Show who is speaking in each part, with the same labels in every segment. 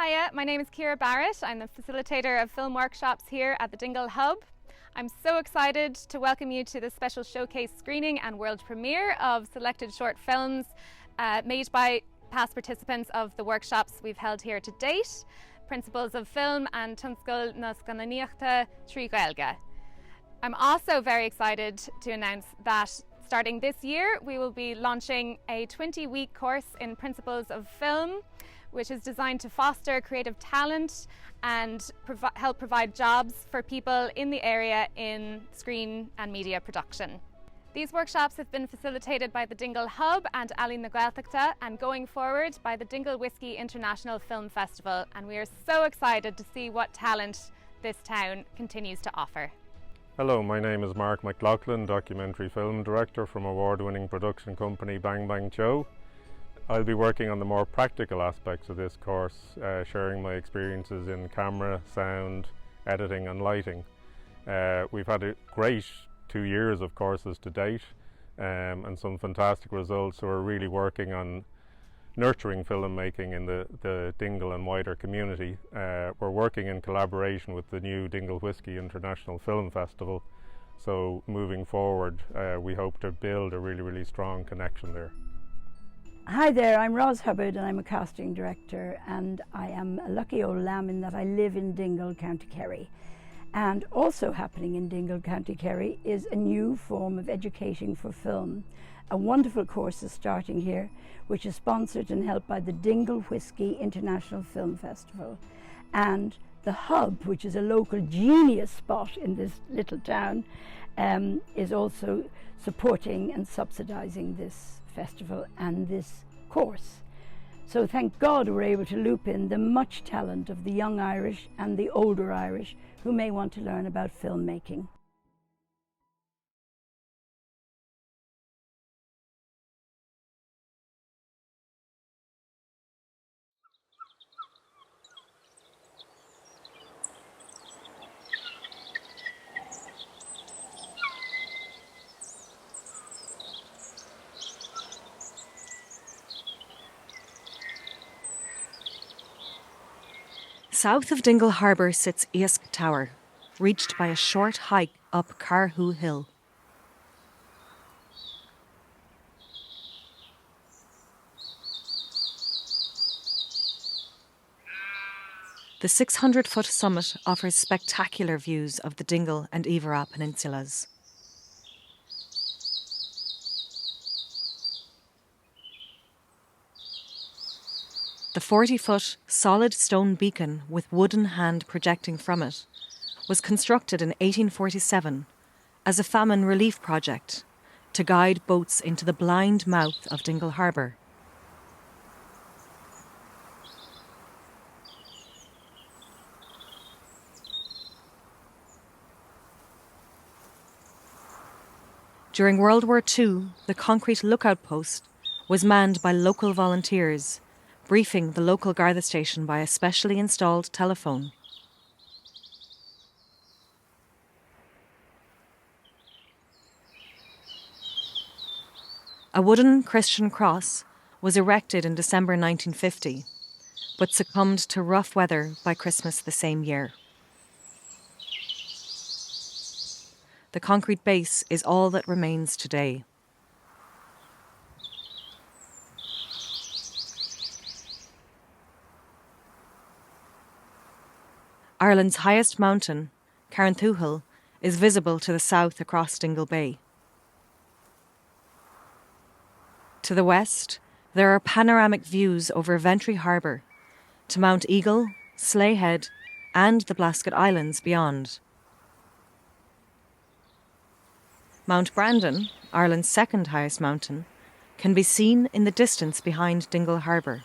Speaker 1: Hiya, my name is Kira Barrett. I'm the facilitator of film workshops here at the Dingle Hub. I'm so excited to welcome you to this special showcase screening and world premiere of selected short films uh, made by past participants of the workshops we've held here to date, Principles of Film and Tionscal na Scannánaíochta trí Ghaeilge. I'm also very excited to announce that starting this year we will be launching a 20-week course in Principles of Film, which is designed to foster creative talent and provi help provide jobs for people in the area in screen and media production. These workshops have been facilitated by the Dingle Hub and Ealaín na Gaeltachta and going forward by the Dingle Whiskey International Film Festival and we are so excited to see what talent this town continues to offer.
Speaker 2: Hello, my name is Mark McLaughlin, documentary film director from award-winning production company Bang Bang Cho. I'll be working on the more practical aspects of this course, uh, sharing my experiences in camera, sound, editing and lighting. Uh, we've had a great two years of courses to date um, and some fantastic results. So we're really working on nurturing filmmaking in the, the Dingle and wider community. Uh, we're working in collaboration with the new Dingle Whiskey International Film Festival. So moving forward, uh, we hope to build a really, really strong connection there.
Speaker 3: Hi there, I'm Roz Hubbard and I'm a casting director and I am a lucky old lamb in that I live in Dingle, County Kerry. And also happening in Dingle, County Kerry is a new form of educating for film. A wonderful course is starting here, which is sponsored and helped by the Dingle Whiskey International Film Festival. And the hub, which is a local genius spot in this little town, um, is also supporting and subsidizing this festival and this course. So thank God we're able to loop in the much talent of the young Irish and the older Irish who may want to learn about filmmaking.
Speaker 4: South of Dingle Harbour sits Eask Tower, reached by a short hike up Carhu Hill. The 600-foot summit offers spectacular views of the Dingle and Iveragh peninsulas. The 40-foot solid stone beacon with wooden hand projecting from it was constructed in 1847 as a famine relief project to guide boats into the blind mouth of Dingle Harbour. During World War II, the concrete lookout post was manned by local volunteers, briefing the local Garda station by a specially installed telephone. A wooden Christian cross was erected in December 1950, but succumbed to rough weather by Christmas the same year. The concrete base is all that remains today. Ireland's highest mountain, Caranthuhil, is visible to the south across Dingle Bay. To the west, there are panoramic views over Ventry Harbour, to Mount Eagle, Slea Head, and the Blasket Islands beyond. Mount Brandon, Ireland's second highest mountain, can be seen in the distance behind Dingle Harbour.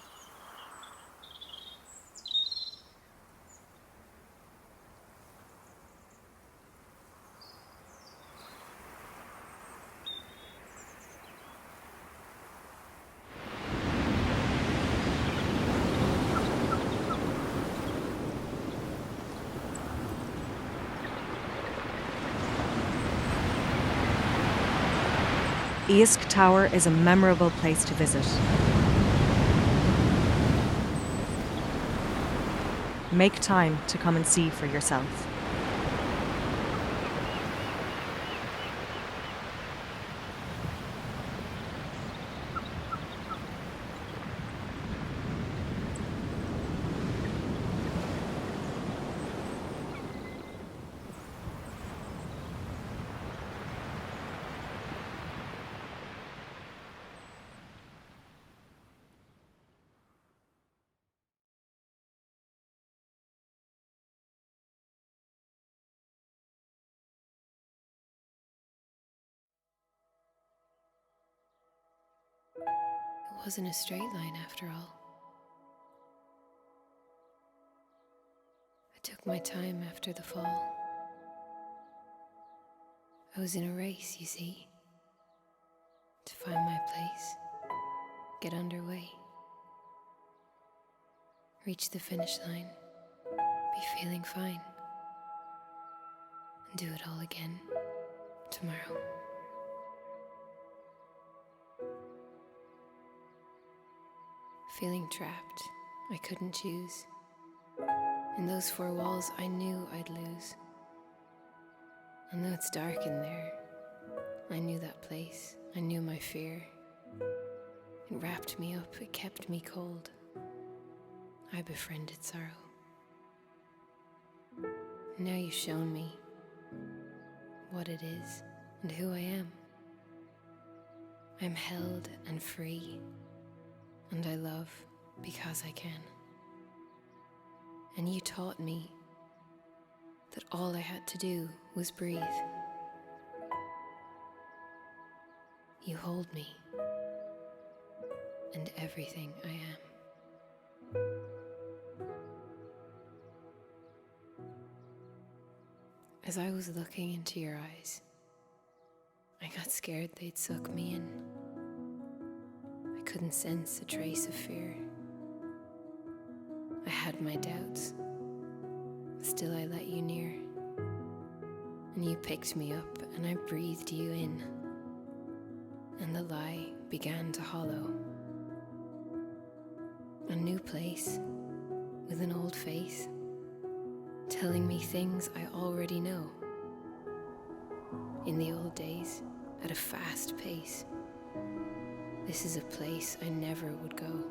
Speaker 4: Eask Tower is a memorable place to visit. Make time to come and see for yourself.
Speaker 5: It wasn't a straight line after all. I took my time after the fall. I was in a race, you see, to find my place, get underway, reach the finish line, be feeling fine, and do it all again tomorrow. Feeling trapped, I couldn't choose. In those four walls, I knew I'd lose. And though it's dark in there, I knew that place. I knew my fear. It wrapped me up, it kept me cold. I befriended sorrow. Now you've shown me what it is and who I am. I'm held and free, and I love because I can. And you taught me that all I had to do was breathe. You hold me and everything I am. As I was looking into your eyes, I got scared they'd suck me in. I couldn't sense a trace of fear. I had my doubts. Still, I let you near. And you picked me up, and I breathed you in. And the lie began to hollow. A new place with an old face, telling me things I already know. In the old days, at a fast pace. This is a place I never would go.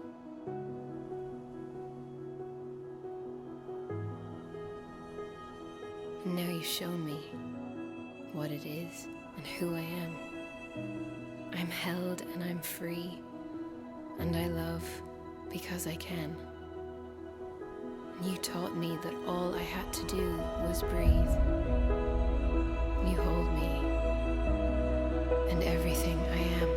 Speaker 5: And now you've shown me what it is and who I am. I'm held and I'm free, and I love because I can. And you taught me that all I had to do was breathe. You hold me and everything I am.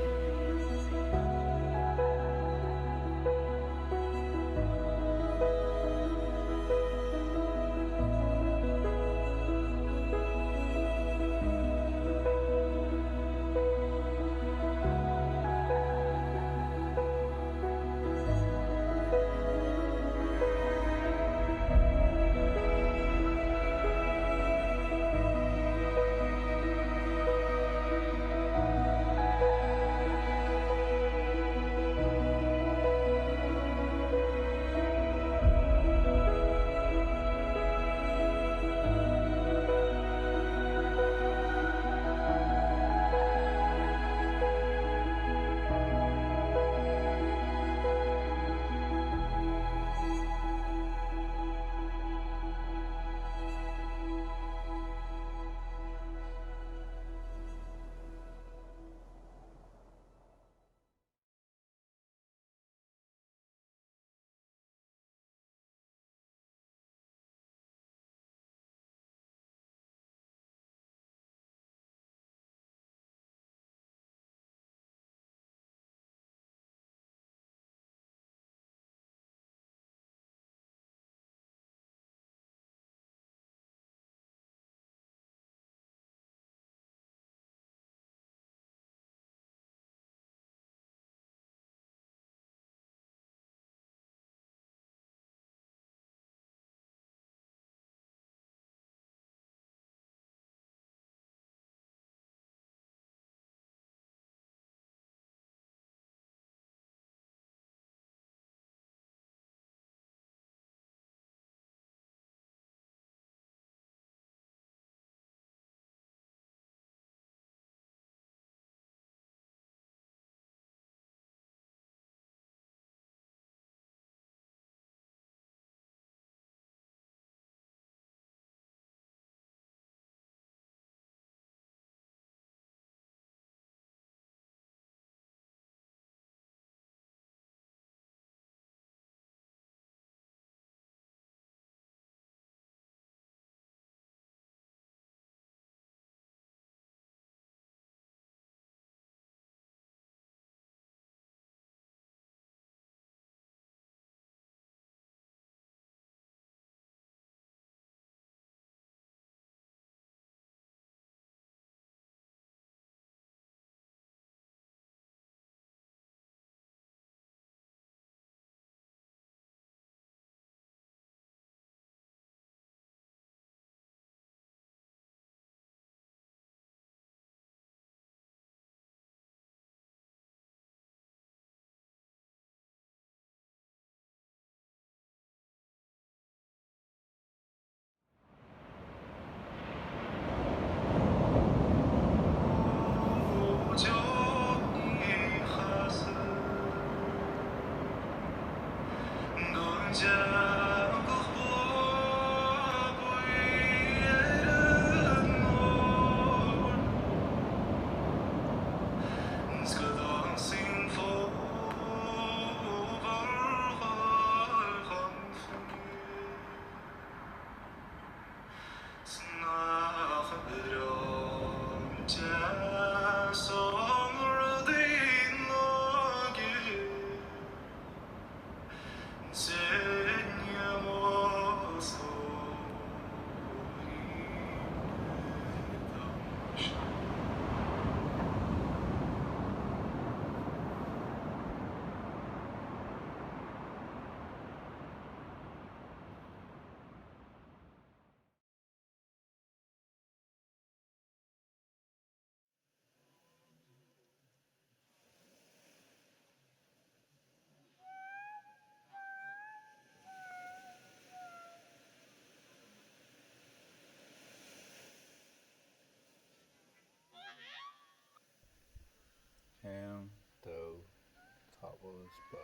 Speaker 6: Solas bó.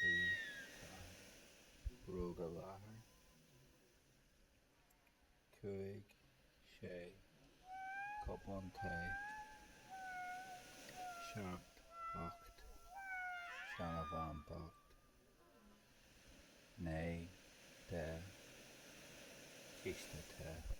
Speaker 6: 3, 4. Bróga leathair. 5, 6. Cupán tae. 7, 8. Seanabhean bocht. 9, 10. Císte te.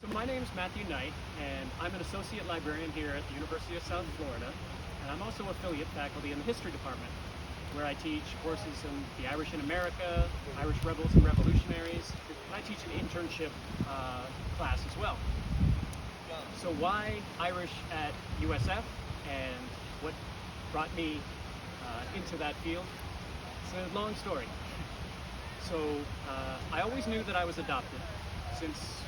Speaker 7: So my name's Matthew Knight, and I'm an associate librarian here at the University of South Florida, and I'm also affiliate faculty in the history department, where I teach courses in the Irish in America, Irish Rebels and Revolutionaries, and I teach an internship uh, class as well. So why Irish at USF, and what brought me uh, into that field? It's a long story. So uh, I always knew that I was adopted. Since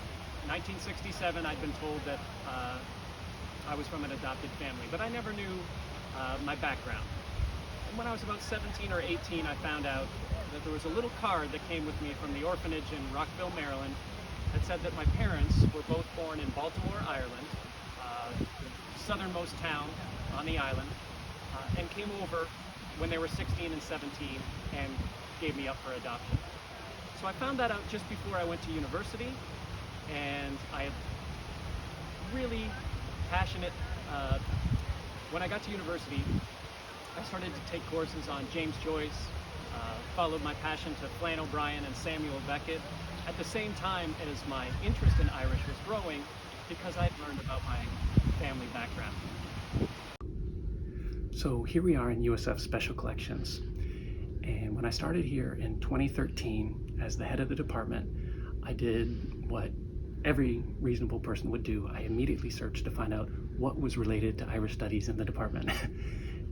Speaker 7: 1967, I'd been told that uh, I was from an adopted family, but I never knew uh, my background. And when I was about 17 or 18, I found out that there was a little card that came with me from the orphanage in Rockville, Maryland, that said that my parents were both born in Baltimore, Ireland, uh, the southernmost town on the island, uh, and came over when they were 16 and 17 and gave me up for adoption. So I found that out just before I went to university, and I really passionate. Uh, when I got to university, I started to take courses on James Joyce, uh, followed my passion to Flann O'Brien and Samuel Beckett, at the same time as my interest in Irish was growing because I'd learned about my family background. So here we are in USF Special Collections. And when I started here in 2013 as the head of the department, I did what every reasonable person would do. I immediately searched to find out what was related to Irish studies in the department.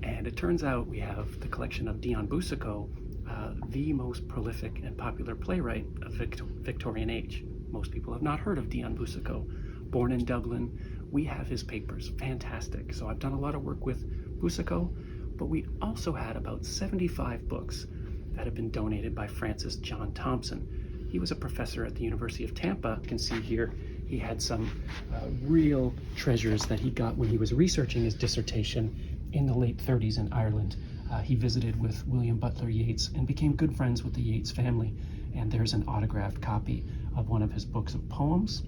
Speaker 7: and it turns out we have the collection of Dion Boucicault, uh, the most prolific and popular playwright of Victorian age. Most people have not heard of Dion Boucicault. Born in Dublin, we have his papers. Fantastic. So I've done a lot of work with Boucicault, but we also had about 75 books that have been donated by Francis John Thompson. He was a professor at the University of Tampa. You can see here he had some uh, real treasures that he got when he was researching his dissertation in the late 30s in Ireland. Uh, he visited with William Butler Yeats and became good friends with the Yeats family. And there's an autographed copy of one of his books of poems.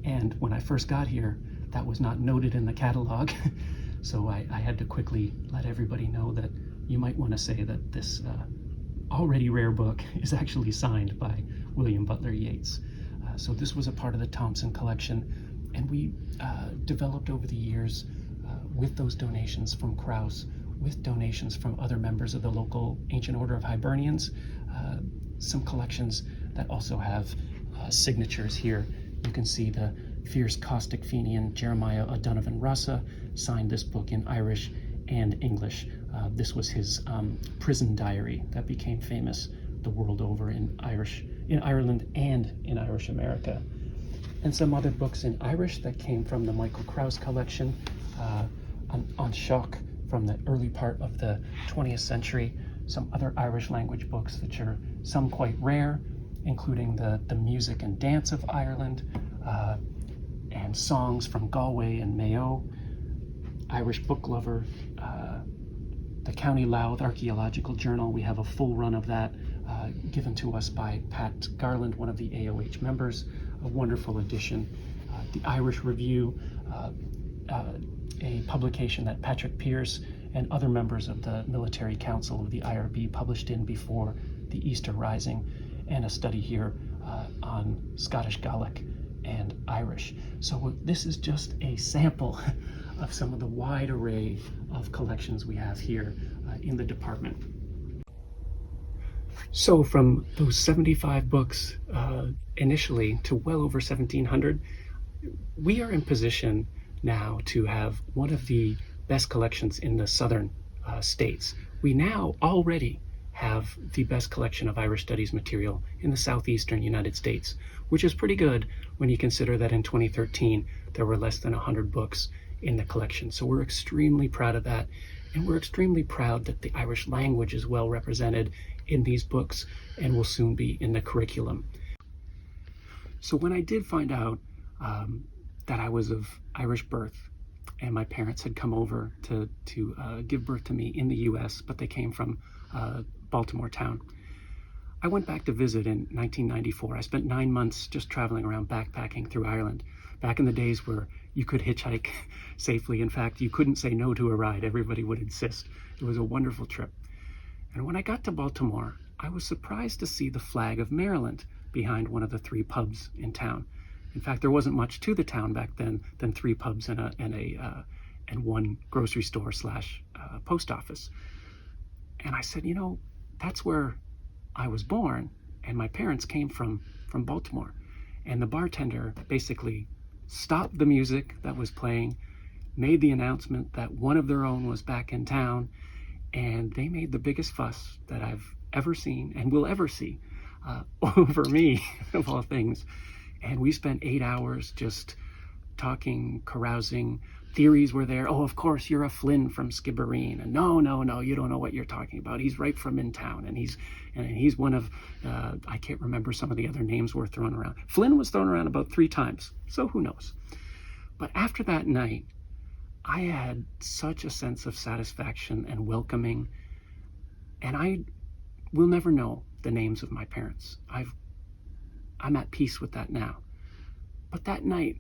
Speaker 7: And when I first got here, that was not noted in the catalog. so I, I, had to quickly let everybody know that you might want to say that this uh, already rare book is actually signed by William Butler Yeats. Uh, so this was a part of the Thompson collection, and we uh, developed over the years uh, with those donations from Krauss, with donations from other members of the local Ancient Order of Hibernians, uh, some collections that also have uh, signatures here. You can see the fierce caustic Fenian Jeremiah O'Donovan Rossa signed this book in Irish and English. Uh, this was his um, prison diary that became famous the world over in Irish, in Ireland and in Irish America. And some other books in Irish that came from the Michael Krauss collection uh, on, on shock from the early part of the 20th century, some other Irish language books that are some quite rare, including the, the music and dance of Ireland uh, and songs from Galway and Mayo, Irish Book Lover, uh, the County Louth Archaeological Journal. We have a full run of that uh, given to us by Pat Garland, one of the AOH members, a wonderful edition. Uh, the Irish Review, uh, uh, a publication that Patrick Pearse and other members of the Military Council of the IRB published in before the Easter Rising, and a study here uh, on Scottish Gaelic and Irish. So this is just a sample of some of the wide array of collections we have here uh, in the department. So from those 75 books uh, initially to well over 1,700, we are in position now to have one of the best collections in the southern uh, states. We now already have the best collection of Irish Studies material in the southeastern United States, which is pretty good when you consider that in 2013 there were less than 100 books in the collection. So we're extremely proud of that. And we're extremely proud that the Irish language is well represented in these books and will soon be in the curriculum. So when I did find out um, that I was of Irish birth, and my parents had come over to, to uh, give birth to me in the US, but they came from uh, Baltimore town. I went back to visit in 1994. I spent nine months just traveling around backpacking through Ireland, back in the days where you could hitchhike safely. In fact, you couldn't say no to a ride, everybody would insist. It was a wonderful trip. And when I got to Baltimore, I was surprised to see the flag of Maryland behind one of the three pubs in town. In fact, there wasn't much to the town back then than three pubs and a and a uh, and one grocery store slash uh, post office. And I said, you know, that's where I was born, and my parents came from from Baltimore. And the bartender basically stopped the music that was playing, made the announcement that one of their own was back in town, and they made the biggest fuss that I've ever seen and will ever see uh, over me, of all things. And we spent eight hours just talking, carousing. Theories were there. Oh, of course, you're a Flynn from Skibbereen. And no, no, no, you don't know what you're talking about. He's right from in town. And he's and he's one of, uh, I can't remember some of the other names were thrown around. Flynn was thrown around about three times. So who knows? But after that night, I had such a sense of satisfaction and welcoming. And I will never know the names of my parents. I've I'm at peace with that now. But that night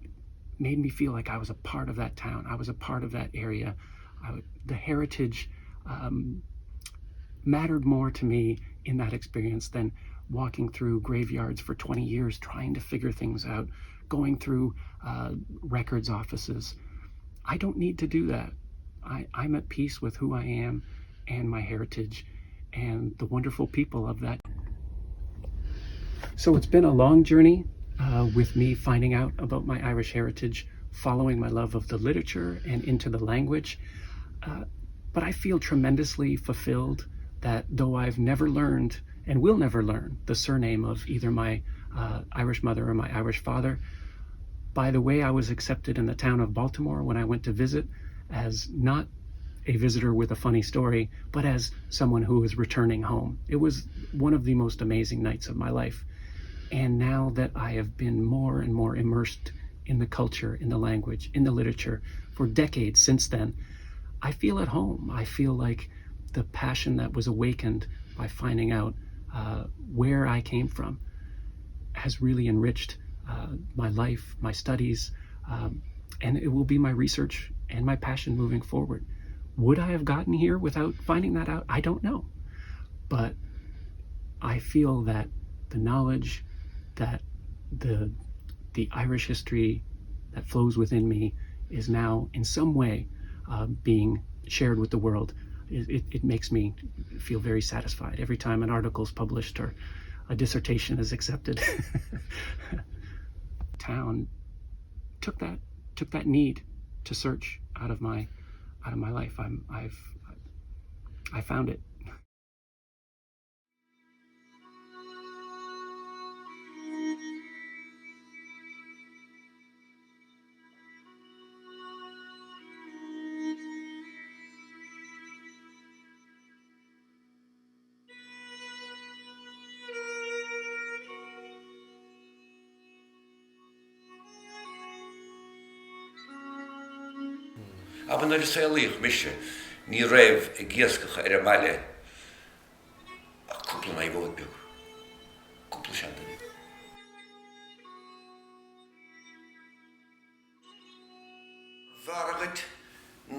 Speaker 7: made me feel like I was a part of that town. I was a part of that area. I, the heritage um, mattered more to me in that experience than walking through graveyards for 20 years trying to figure things out, going through uh, records offices. I don't need to do that. I, I'm at peace with who I am and my heritage and the wonderful people of that. So it's been a long journey uh, with me finding out about my Irish heritage, following my love of the literature and into the language. Uh, but I feel tremendously fulfilled that though I've never learned and will never learn the surname of either my uh, Irish mother or my Irish father. By the way, I was accepted in the town of Baltimore when I went to visit as not a visitor with a funny story, but as someone who was returning home. It was one of the most amazing nights of my life. And now that I have been more and more immersed in the culture, in the language, in the literature for decades since then, I feel at home. I feel like the passion that was awakened by finding out uh, where I came from has really enriched uh, my life, my studies, um, and it will be my research and my passion moving forward. Would I have gotten here without finding that out? I don't know. But I feel that the knowledge that the the Irish history that flows within me is now in some way uh, being shared with the world. It, it, it makes me feel very satisfied every time an article is published or a dissertation is accepted. Town took that took that need to search out of my out of my life. I'm I've I found it.
Speaker 8: Abair nuair a saolaíodh mise ní raibh ag iascach ar an mbaile ach cúpla naomhóg beag, cúpla seanduine. B'fhearr dhuit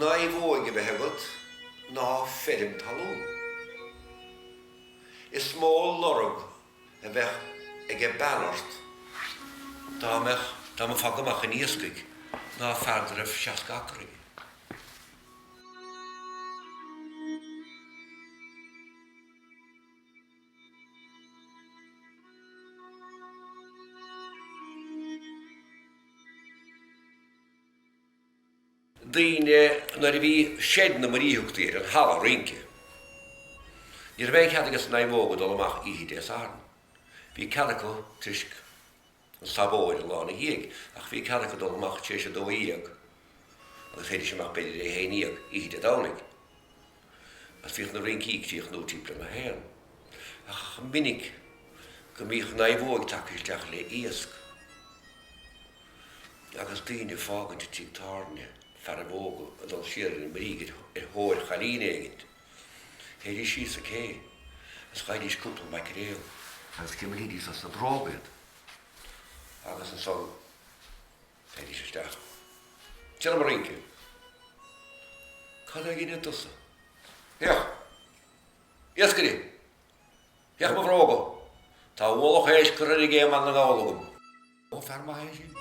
Speaker 8: naomhóig a bheith agat ná feirm talún. Is mó lorg a bheadh age bean ort dá mbeadh, dá mbeifeá ag dul amach chun iascaigh ná fear dá raibh 60 acra aige. Daoine nuair a bhí seid na muirí thugtaí air, an halla rince. Ní raibh aon chead ages na naomhóga dul amach oíche Dé Sathairn. Bhí cead acu toisc an sabóid an lá ina dhiaidh, ach bhí cead acu dul amach tar éis a 12 agus théidís amach b'fhéidir a 11 oíche Dé Domhnaigh. Agus bhíodh na rincí ag críochnú timpeall ar a haon. Ach minic go mbíodh naomhóig tagtha isteach le iasc agus daoine ag fágaint an tigh tábhairne, fearaibh óga ag dul siar ar an mbrígh ar thóir chailín éigint. Théidís síos an cé agus gheibhidís cúpla maicréal agus chimilídís as na bróga iad agus ansan théidís isteach. Téanam a rince. Cad é a dheineadh tusa? Féach! Iascaire! Féach mo bhróga! Tá ualach éisc curtha ar an gcé i mBaile na nGall agam. Ó, fear maith é sin.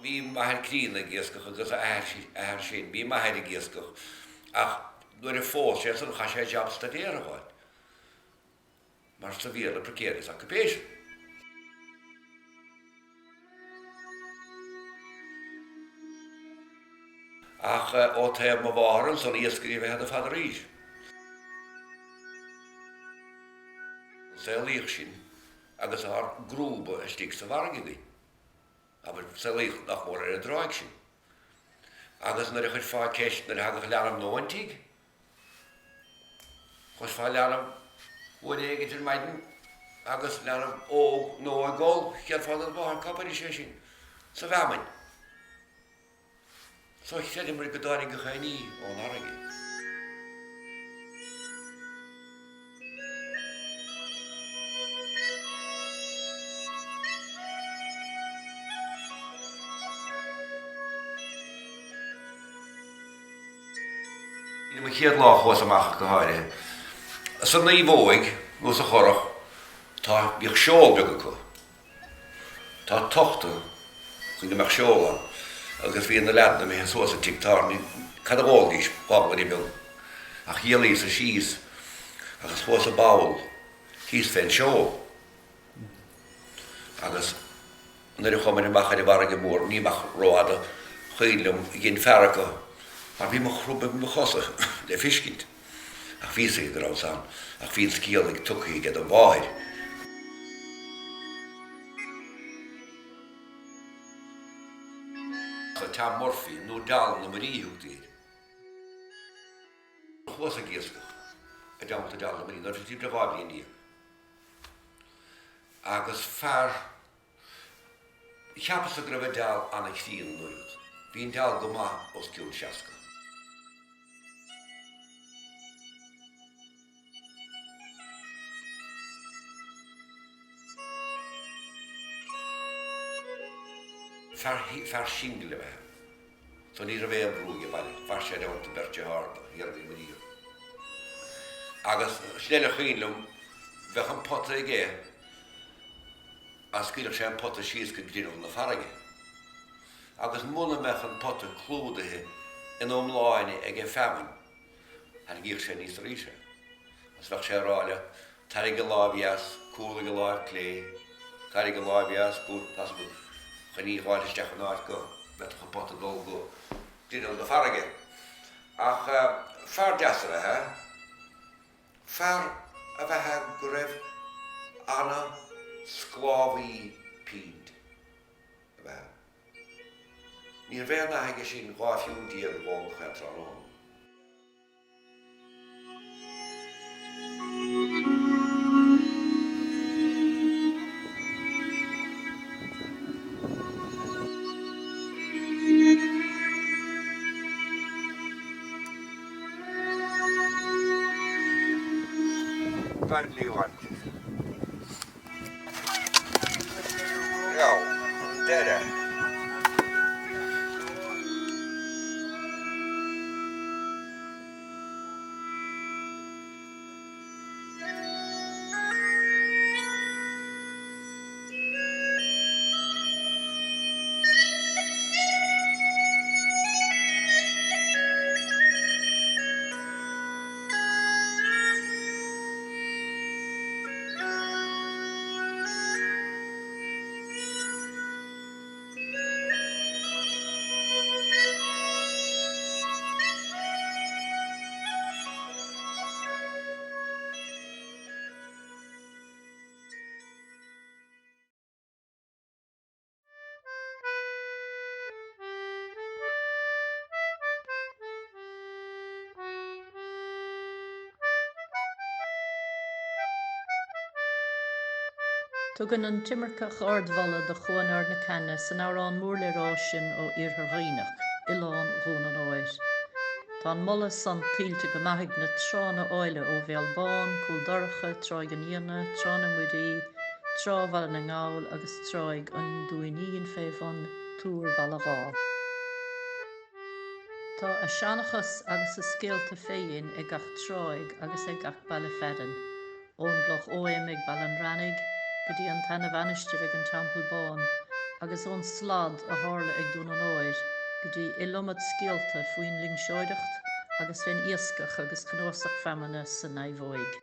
Speaker 8: Bhí m'athair críonna ag iascach agus a athair sin, bhí m'athair ag iascach ach nuair a phós sé ansan chaith sé jab staidéir a fháil mar sa Bhéarla precarious occupation. Ach ó taobh mo mháthar ansan iascairí ab ea iad ar fad arís. Saolaíodh sinn agus ár gcrúba istigh sa bhfarraige againn. Abair, saolaíodh nach mór ar an dtráigh sinn. Agus nuair a chuirfeá ceist nuair a thagadh leanbh nua 'on tigh, chloisfeá leanbh uair éigint ar maidin agus leanbh óg nua ag gol, déarfá dod mháthair cá bhfuair sé sin? Sa bhfeamainn. So chreideamar go dtáinig gach aon ní ón fharraige. Mo chéad lá a chuas amach go háirithe, sa naomhóig nó sa churach, tá, bhíodh seol beag acu. Tá tochta chun go mbeadh seol ann agus bhí na leaideanna imithe suas an tigh tábhairne, cad a dh'ólaidís, gloine beag, ach dhealaíos-sa síos agus chuas i bpoll thíos fén seol agus. Nuair a chuamair amach ar an bhfarraige mhór, ní amach rófhada, cuimhin liom, dhein fear acu, mar bhí mo chrobadh i mo chosa le feiscint, ach bhí fhios aige go rabhas ann, ach bhí an scéal ag tugtha aige don mháthair. Tom Murphy, nó Dealbh na Muirí a thugtaí air. Chuas ag iascach i dteannta Dealbh na Muirí nuair a bhí mé 12 bhliain. Agus fear, cheapas-sa go raibh an deal ana-chríonna an uair úd. Bhí an deal go maith os cionn 60. Fear, fear singil ab ea é. So ní raibh aon bhrú aige baile. Mhair sé i dteannta beirt dearthár thiar i Muiríoch. Agus sin eile cuimhin liom, bheadh an pota aige agus scaoilfeadh sé an pota síos go grinneall na farraige. Agus muna mbeadh an pota clúdaithe ina iomláine ag an feamainn, tharraingíodh sé aníos arís é. Agus bheadh sé ag rá leat, tarraing an láimh dheas, cúlaigh an láimh clé, tarraing an láimh dheas, cúl, tá 's agat, chun í a dh'fháil isteach in áit go bhféadfadh an pota dul go grinneall na farraige. Ach fear deas ab ea é, fear ab ea é go raibh ana-sclábhaí pínt ab ea é. Ní raibh aon nath aige sin 12 phiúnt a ól chaon tráthnóna. Badly wanted. Já, an deireadh.
Speaker 9: Tugann an t-imirceach ardmholadh do Chuan Ard na Caithne san amhrán mór le rá sin ó Iarthar Dhuibhneach, Oileán Dhún an Óir. Tá an moladh san tuillte go maith ag na tránna áille ó Bhéal Bán, Cúl Dorcha, Tráigh an Fhíona, Trá na Muirí, Trá Bhaile na nGall agus Tráigh an Dúinín fé bhun Túr Bhalla Dhá. Tá a seanchas agus a scéalta féin ag gach tráigh agus ag gach baile fearainn, ón gcloch oghaim ag Baile an Reannaigh go dtí an tseana-mhainistir ag an Teampall Bán agus ón slad a tharla ag Dún an Óir go dtí iliomad scéalta faoin loingseoireacht agus fén iascach agus cnuasach feamainne sa naomhóig.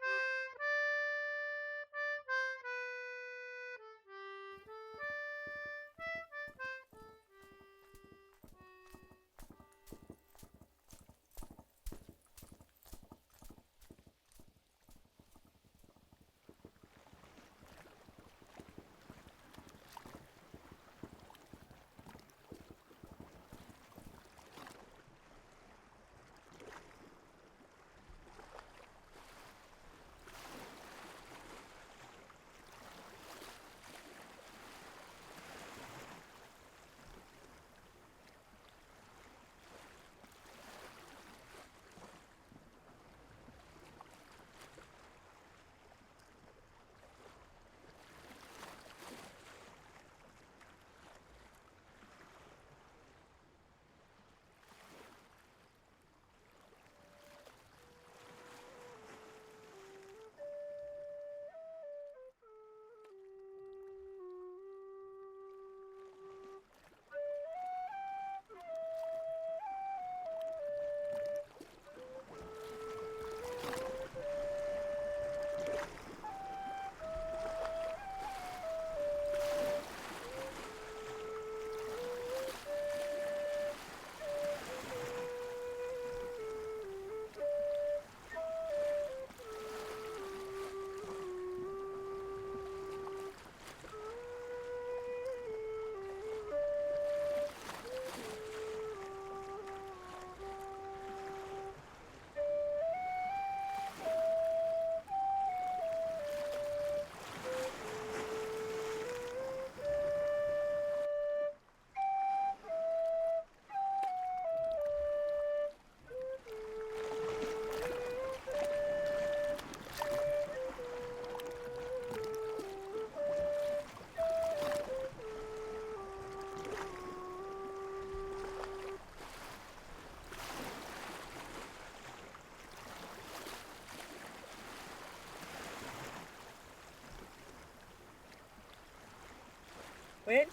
Speaker 10: Bhuel,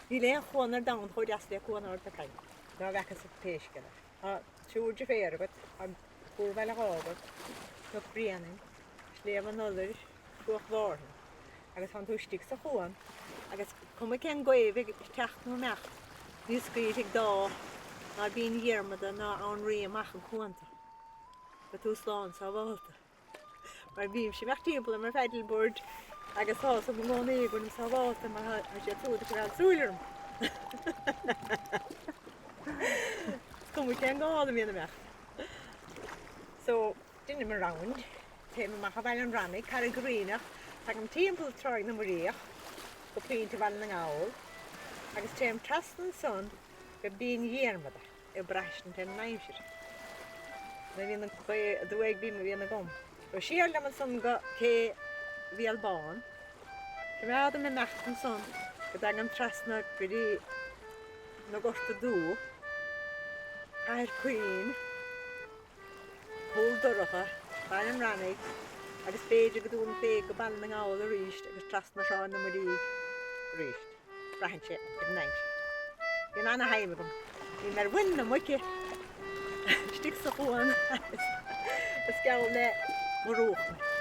Speaker 10: níl aon chuan ar domhan chomh deas le Cuan Ard na Cainne, dá bhfeacthas pé scéal é. Tá triúr deirféar agat, tá Túr Bhaile Ghàbha, Cnoc Bréanainn, Sliabh an Iolair, Cruach Mhárthain, agus tánn tú istigh sa chuan agus cuma cén gaoth a bheidh ag teacht nó imeacht, ní scaoilfidh daa ná Binn Dhiarmada ná Abhainn Rí amach an cuan tú. Beidh tú slán sábhálta. Mar bímse ag imeacht timpeall ar mo phaddleboard agus tá fhios agam i gcónaí go bhfuilim sábhálta mar tá siad siúd ag coimeád súil orm. Is cuma cén gála a bhíonn ag imeacht. So, deinim an round, téim amach ó Bhaile an Bhranaigh, Carraig Ghrianach, tagaim timpeall Tráigh na Muiríoch go Pointe Bhaile na nGall agus téim trasna ansan go Binn Dhiarmada. ag braithistint ar an aimsir. Nuair a bhíonn an ghaoth aduaidh bím a bhíonn agam. Go siar liom ansan go Cé Bhéal Bán. Coimeádaim ag imeacht ansan go dtagaim trasna go dtí na Gorta Dubha, Cathair Caoin, Cúl Dorcha, Baile an Bhranaigh agus b'fhéidir go Dún na Cléige go Baile na nGall arís agus trasna Thráigh na Muirígh arís. Braitheann sé ar an aimsir. Bíonn ana-thaim agam. Bím ar mhuin na muice istigh sa chuan is geall le murúch mé.